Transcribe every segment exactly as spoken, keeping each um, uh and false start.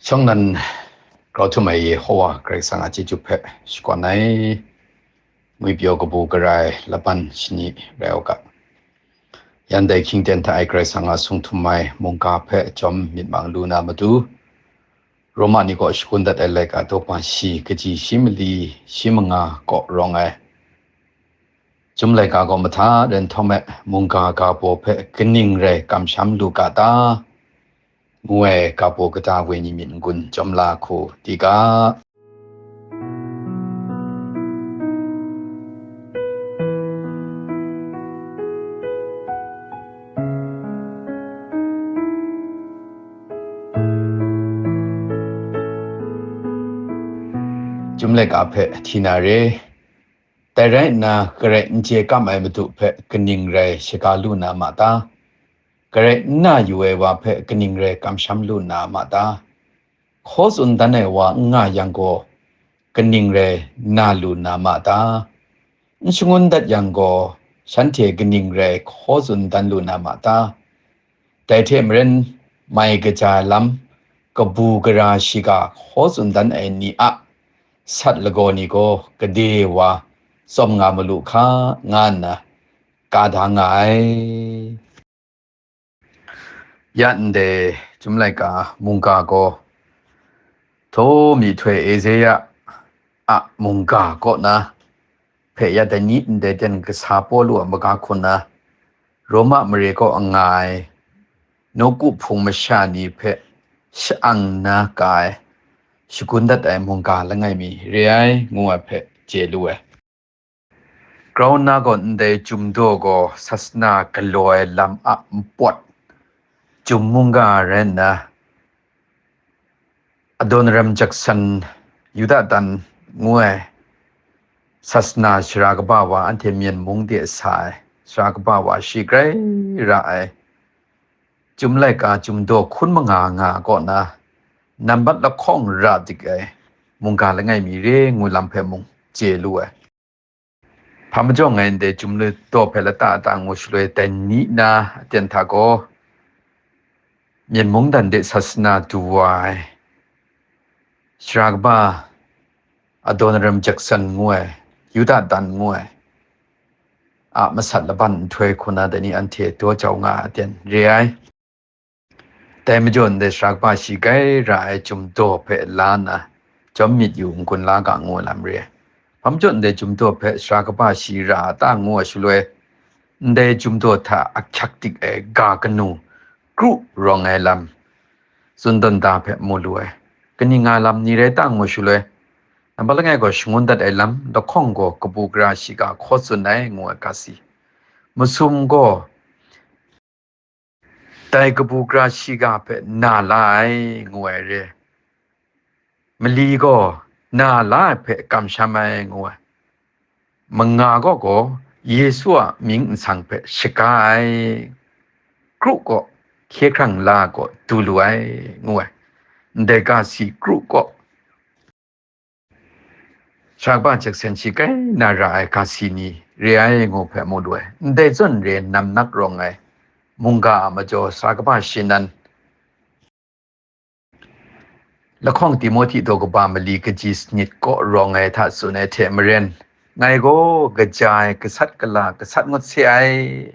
Shawng nnan grau htum ai Yehowa Karai Kasang a chyeju hpe shakawn ai. Ngwi pyaw kabu gara ai laban shani rai u ga. Yan dai hkying ten hta e Karai Kasang a sung htum ai mungga hpe chyawm myit mang lu na matu, Roma ni kaw shakun dat ai laika daw shi kaji shi mali shi manga kaw rawng ai. Chyum laika gaw mahta ren htawm e, mungga ga baw hpe kaning rai kamsham lu ga ta? Ngu ai ga baw kata wenyi myit n-gun chyawm la hku di ga. Chyum laika hpe hti na re. Dai rai nna, garai n chye kam ai Madu hpe kaning rai shaga lu na ma ta? Garai n na yu ai wa hpe kaning rai kamsham lu na ma ta? Hkaw tsun dan ai wa n nga yang gaw, kaning rai na lu na ma ta? N shangun dat yang gaw, shanhte kaning rai hkaw tsun dan lu na ma ta? Dai hte maren, mai kaja ai lam, kabu gara shiga hkaw tsun dan ai ni a sat lagaw ni gaw gade wa tsawm nga malu hka, nga nna ka da nga ai. Ya ndai Chyum laika mungga gaw, htaw myihtoi Ezeya a mungga kaw na hpe ya dai ni ndai ten kasa Pawlu a maga hku na, Roma mare kaw a nga ai nawku hpung masha ni hpe sha-ang nna ka ai, shagun dat ai mungga langai mi re ai, ngu ai hpe chye lu ai. Grau nna gaw ndai Chyum daw gaw sasana galaw ai lam a npawt Chyum mungga rai nna, Adoniram Judson, Yuda dan ngu ai, sasana sara kaba wa, anhte Myen mung de sa ai sara kaba wa shi grai ra ai, Chyum laika Chyum daw hkun manga nga kaw na, nambat lahkawng ra dik ai mungga langai mi re ngu lam hpe mung chye lu ai. Hpa majaw ngai ndai Chyum daw hpe lata ta ngu shaloi, dai ni na aten hta gaw, Myen mungdan de sasana du wa ai sara kaba Adoniram Judson ngu ai, Yuda dan ngu ai a masat laban nhtoi hku na dai ni anhte daw jau nga ai aten re ai. Dai majaw ndai sara kaba shi grai ra ai Chyum daw hpe la nna, chyawm myit yu n-gun la ga ngu ai lam re ai. Hpa majaw ndai Chyum daw hpe sara kaba shi ra a ta ngu ai shaloi, ndai Chyum daw hta ahkyak dik ai ga kanu kru rawng ai lam tsun tawn da hpe mu lu ai. Kaning nga lam ni rai ta ngu ai shaloi, nambat langai gaw shangun dat ai lam, lahkawng gaw kabu gara shiga hkaw tsun ai ngu ai ga si. Masum gaw dai kabu gara shiga hpe na la ai, ngu ai re. Mali gaw na la ai hpe kamsham ai, ngu ai. Manga gaw gaw Yesu a mying nsang hpe shaga ai, kru gaw hkye hkrang la gaw du lu ai, ngu ai. Ndai ga si kru gaw Sara kaba Judson shi grai na ra ai ga si ni re ai ngu hpe mu lu ai. Ndai zawn re namnak rawng ai mungga a majaw sara kaba shi nan, lahkawng Timohti daw kaba mali kaji sanit kaw rawng ai hta tsun ai hte maren, ngai gaw kaja ai gasat gala gasat ngut se ai,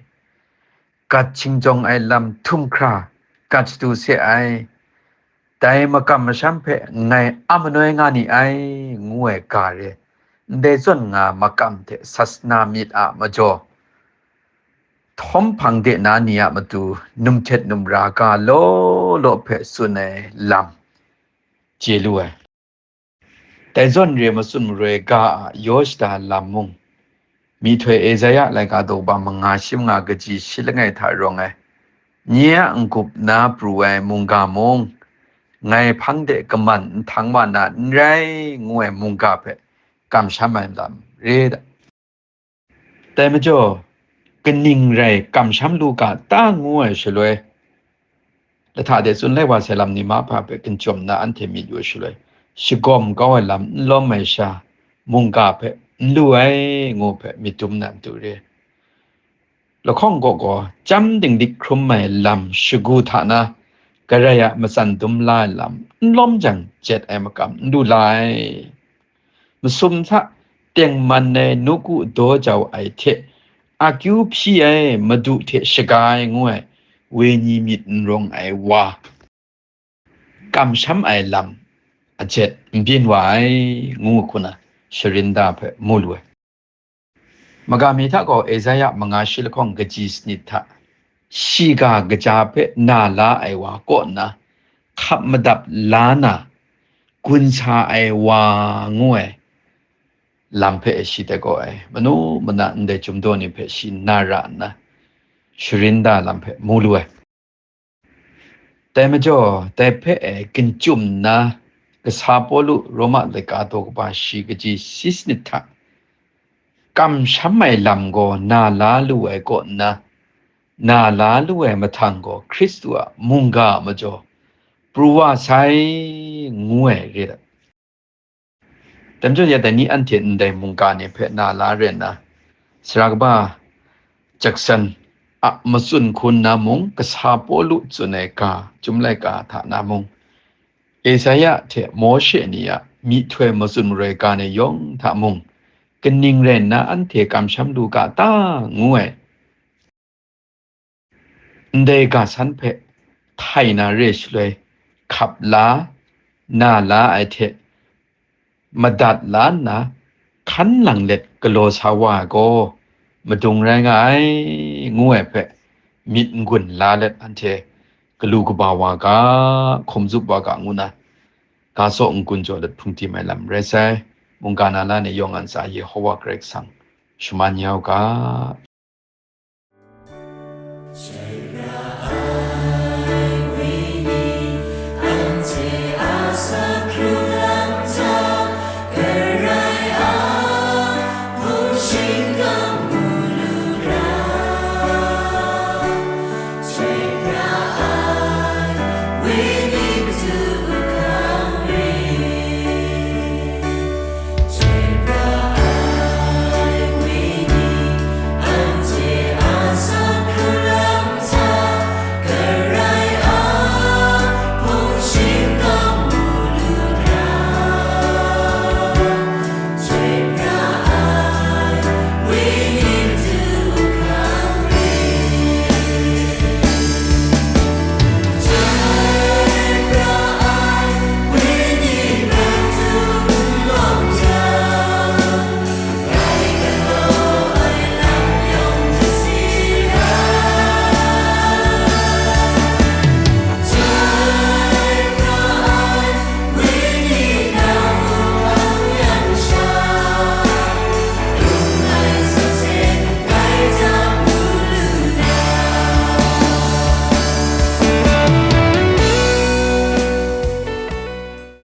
gat shingjawng ai lam htum hkra gat shadu se ai, dai makam masham hpe ngai a manoi nga ni ai, ngu ai ga re, ndai zawn nga makam hte sasana myit a majaw, htawm hpang de na ni a matu num htet num ra ga law law hpe tsun ai lam chye lu ai. Dai zawn re matsun maroi ga a yaw shada lam mung, myihtoi Esaia laika daw kaba manga shi manga kaji shi langai hta rawng ai, nye a n-gup na pru ai mungga mung, ngai hpang de kaman nhtang wa na n rai, ngu ai mungga hpe kamsham ai lam re da. Dai majaw, kaning rai kamsham lu ga ta ngu ai shaloi, lahta de tsun lai wa sai lam ni mahpa hpe ginchawm na anhte myit yu ai shaloi, shagawm kau ai lam n lawm ai sha, mungga hpe n lu ai, ngu hpe myit dum na matu re. Lahkawng kaw gaw, chyam dinglik hkrum ai lam shagu hta na, Karai a matsan dum la ai lam n lawm jang, jet ai makam n lu la ai. Masum hta tengman ai nawku daw jau ai hte, akyu hpyi ai madu hte shaga ai ngu ai wenyi myit n rawng ai wa, kamsham ai lam ajet n byin wa ai, ngu hku na sharin da hpe mu lu ai. Magami hta gaw Esaia manga shi lahkawng kaji sanit hta, shiga kaja hpe na la ai wa kaw nna hkap madap la na gun sa ai wa ngu ai lam hpe shi tai gaw ai, manu mana ndai chyum daw ni hpe shi na ra nna, sharin da lam hpe mu lu ai. Dai majaw, dai hpe e ginchum nna, kasa Pawlu Roma laika daw kaba shi kaji shi sanit hta, kamsham ai lam gaw na la lu ai kaw nna, na la lu ai mahtang gaw Hkristu a mungga a majaw pru wa sai, ngu ai re ai. Dai majaw ya dai ni anhte ndai mungga ni hpe na la rai nna, Sara kaba Jackson a matsun hku nna mung, kasa Pawlu tsun ai ga, Chyum laika hta na mung, Esaia hte Mawshe ni a myihtoi matsun maroi ga ni yawng hta mung, kaning rai nna anhte kamsham lu ga ta, ngu ai. Ndai ga san hpe htai na re shaloi, hkap la, na la ai hte, madat la nna, hkan lang let galaw sa wa ai gaw, madung rai nga ai, ngu ai hpe, myit n-gun la let anhte galu kaba wa ga, hkum zup wa ga, ngu na, ga tsaw n-gun jaw let hpungdim ai lam rai sai. Mungga na la ni yawng a ntsa Yehowa Karai Kasang shaman ya u ga.